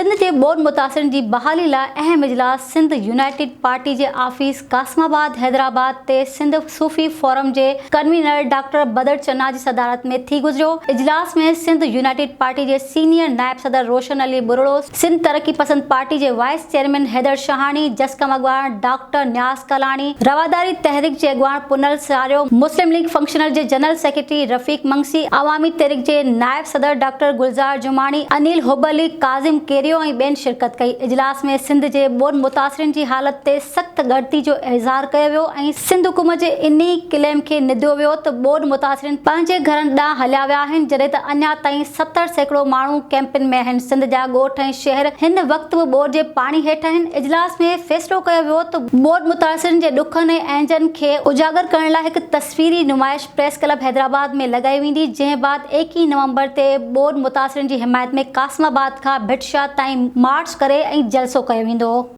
سنڌ جي ٻوڏ متاثرن جي بحالي لاء اهم اجلاس سنڌ يونائيٽيڊ پارٽي جي آفيس قاسم آباد حيدرآباد تي سنڌ صوفي فورم جي ڪنوينر ڊاڪٽر بدر چنا جي صدارت ۾ ٿي گذريو. اجلاس ۾ سنڌ يونائيٽيڊ پارٽي جي سينيئر نائب صدر روشن علي ٻرڙو، سنڌ ترقي پسند پارٽي جي وائيس چيئرمين حيدر شاهاڻي، جسقم اڳواڻ ڊاڪٽر نياز ڪالاڻي، رواداري تحريڪ جي اڳواڻ پنهل ساريو، مسلم ليگ فنڪشنل جي جنرل سيڪريٽري رفيق منگسي، عوامي تحريڪ جي نائب صدر ڊاڪٽر گلزار جماڻي، انيل هبلي، ڪاظم ڪيريو ۽ ٻين شرڪت ڪئي. اجلاس ۾ سنڌ جي ٻوڏ متاثرين جي حالت تي سخت ڳڻتي جو اظهار ڪيو ويو ۽ سنڌ حڪومت جي انهي ڪليم کي نديو ويو ته ٻوڏ متاثرين پنهنجي گهرن ڏانهن هليا ويا آهن جڏهن ته اڃا تائين 70% ماڻهو ڪئمپن ۾ آهن سنڌ جا ڳوٺ ۽ شهر هن وقت به ٻوڏ جي پاڻي هيٺ آهن اجلاس ۾ فيصلو ڪيو ويو ته ٻوڏ متاثرين جي ڏکن ۽ اهنجن کي اجاگر ڪرڻ لاء هڪ تصويري نمائش پريس ڪلب حيدرآباد ۾ لڳائي ويندي جنهن بعد 21 نومبر تي ٻوڏ متاثرين جي حمايت ۾ قاسم آباد کان ڀٽ شاهه تائين مارچ ڪري ۽ جلسو ڪيو ويندو.